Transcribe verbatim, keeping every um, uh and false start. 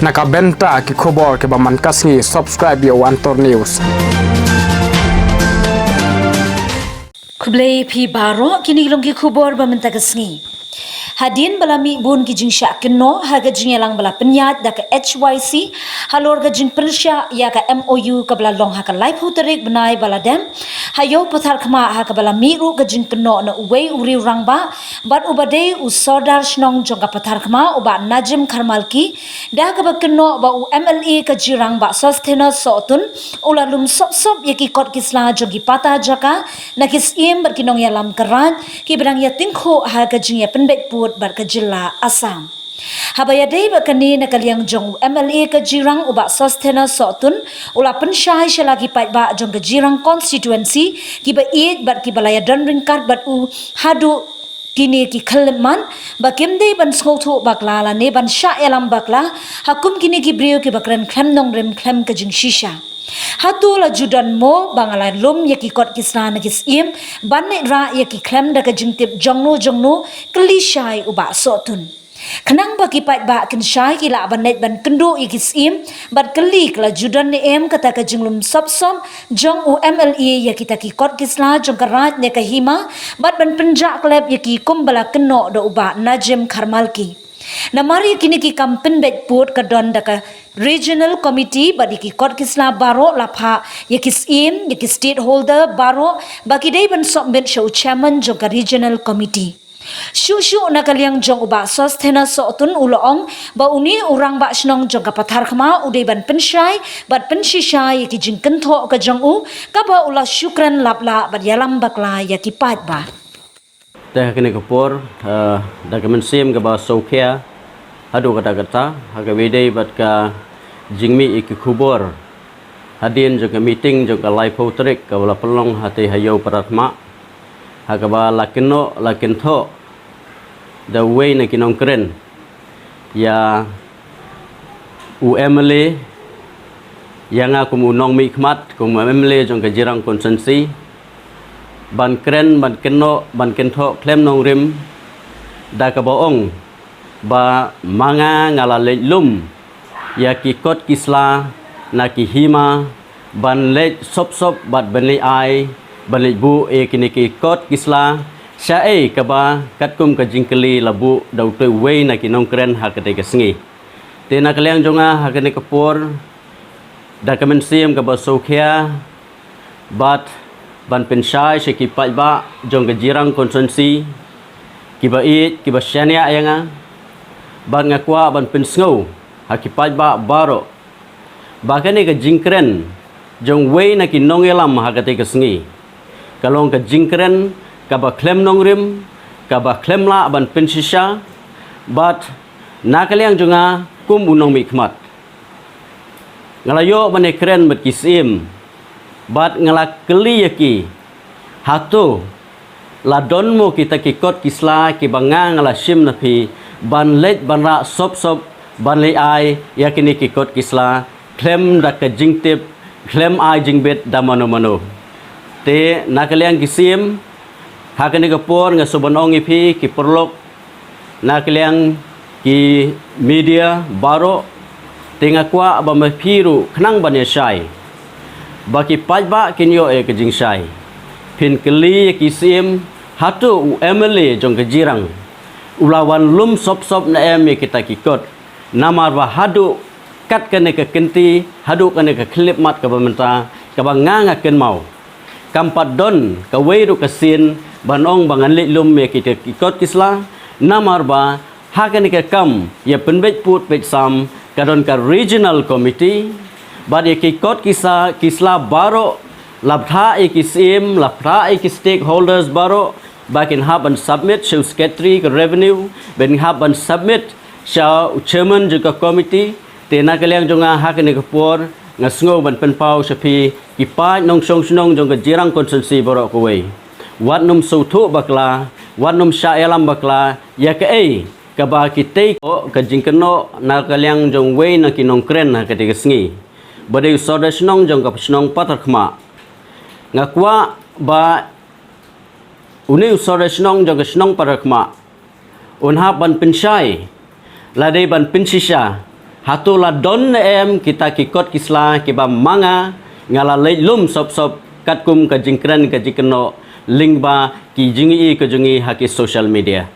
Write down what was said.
Na ka bynta ki khubor kiba man ka sngi, subscribe ïa u Antor News. Khublei phi baroh, kine ki long ki khubor ba mynta ka sngi. Hadien ba la mih bun ki jingshah kynnoh ha ka jingïalang ba la pynïaid da ka H Y C halor ka jingpynshai ïa ka M O U kaba la long ha ka laiphew tarik bnai ba la dep, ha Ïew Patharkhmah, ha kaba la mih ruh ka jingkynnoh na uwei u riew rangbah bad uba dei u Sordar Shnong jong ka Patharkhmah, u Bah Najim Kharmalki, da kaba kynnoh ba u M L A ka Jirang, Bah Sosthenes Sohtun, u la lum sop sop ïa ki kot ki sla jong ki pata jaka na ki Syiem bad ki nongïalam ka Raid kiba dang ïatyngkhuh ha ka jingïapynbeit pud bad ka jylla Assam. Haba ïadei bad kane, na ka liang jong u M L A ka Jirang, u Bah Sosthenes Sohtun, u la pynshai sha la ki paidbah jong ka Jirang constituency kiba ïeit bad kiba la ïadon ryngkat bad u haduh kine ki khyllipmat, ba kim dei ban sngewthuh bakla lane ban shah ïalam bakla ha kum kine ki briew kiba kren khlem nongrim, khlem ka jingshisha. Hato la ju don mo ba nga la lum ïa ki kot ki sla na ki Syiem ban leit rah ïa ki khlem da ka jingtip jongno jongno? Kylli shai u Bah Sohtun. Khnang ba ki paidbah kin shai, ki lah ban leit ban kynduh ïa ki Syiem bad kylli ka la ju don ne em kata ka jinglum sop sop jong u M L A ïa kita ki kot ki sla jong ka Raid ne ka Hima, bad ban pynjah khlem ïa ki kumba la kynnoh da u Bah Najim Kharmalki. Namar ïa kine ki kam pynbeit pud ka don da ka Regional Committee bad ïa ki kot ki sla baroh la phah ïa ki Syiem, ïa ki stakeholder baroh ba ki dei ban submit sha u Chairman jong ka Regional Committee. Shuh shuh na ka liang jong u Bah Sosthenes Sohtun, u la ong ba une u Rangbah Shnong jong ka Patharkhmah u dei ban pynshai bad pynshisha ïa ki jingkynthoh ka jong u, kaba u la shu kren lap lah bad ïalam bakla ïa ki paidbah. Te ha kane ka por, eh, da ka mynsiem kaba sngewkhia haduh katta katta, ha kaba ïadei bad ka jingmih ïa ki khubor hadien jong ka meeting jong ka laiphew tarik kaba la pynlong hangtei ha Ïew Patharkhmah, ha kaba la kynnoh, la kynthoh da uwei na ki nongkren ïa u M L A, ïa nga kum u nongmihkhmat, kum u M L A jong ka Jirang constituency, ban kren, ban kynnoh, ban kynthoh khlem nongrim, da kaba ong ba ma nga nga la leit lum ïa ki kot ki sla na ki Hima, ban leit sop sop bad ban leit ai, ban leit buh ïa kine ki kot ki sla, shaei kaba katkum ka jingkylli la buh da utei uwei na ki nongkren ha katei ka sngi. Te na ka liang jong nga ha kane ka por, da ka mynsiem kaba sngewkhia bad ban pynshai sha ki paidbah jong ka Jirang constituency kiba ïeit, kiba shaniah ïa nga, bad nga kwah ban pynsngew ha ki paidbah baroh ba kane ka jingkren jong uwei na ki nongïalam ha katei ka sngi ka long ka jingkren kaba khlem nongrim, kaba khlem lah ban pynshisha, bad na ka liang jong nga kum u nongmihkhmat, nga la ïoh ban ïakren bad ki Syiem bad nga la kylli ïa ki, hato la don mo kita ki kot ki sla kiba nga nga la shim na phi ban leit ban rah sop sop, ban leit ai ïa kine ki kot ki sla khlem da ka jingtip, khlem ai jingbit da mano mano? Te na ka liang ki Syiem, ha kane ka por nga shu ban ong ïa phi ki paralok, na ka liang ki media baroh, te nga kwah ba ma phi ruh khnang ban ïashai, ba ki paidbah kin ïoh ïa ka jingshai. Phin kylli ïa ki Syiem, hato u M L A jong ka Jirang u la wan lum sop sop ne em ïa kita ki kot? Namar ba haduh kat kane ka kynti, haduh kane ka khyllipmat kaba mynta, kaba nga nga kynmaw, kam pat don kawei ruh ka sien ban ong ba ngan leit lum ïa kita ki kot ki sla, namar ba ha kane ka kam ïa pynbeit pud beit sam ka don ka Regional Committee, bad ïa ki kot ki sla, ki sla baroh la phah ïa ki Syiem, la phah ïa ki stakeholders baroh ba kin hap ban submit sha u Secretary ka Revenue, ba kin hap ban submit sha u Chairman jong ka Committee. Te na ka liang jong nga ha kane ka por, nga sngew ban pynpaw sha phi ki paid nongshong shnong jong ka Jirang constituency baroh kawei, wat nym sngewthuh bakla, wat nym shah ïalam bakla ïa kaei kaba kitei, ka jingkynnoh na ka liang jong uwei na ki nongkren ha katei ka sngi, ba dei u Sordar Shnong jong ka shnong Patharkhmah. Nga kwah ba une u Sordar Shnong jong ka shnong Patharkhmah un hap ban pynshai, la dei ban pynshisha, Hato la don ne em kita ki kot ki sla kiba ma nga nga la leit lum sop sop katkum ka jingkren ka jingkynnoh lyngba ki jingïohi ka jong ngi ha ki social media?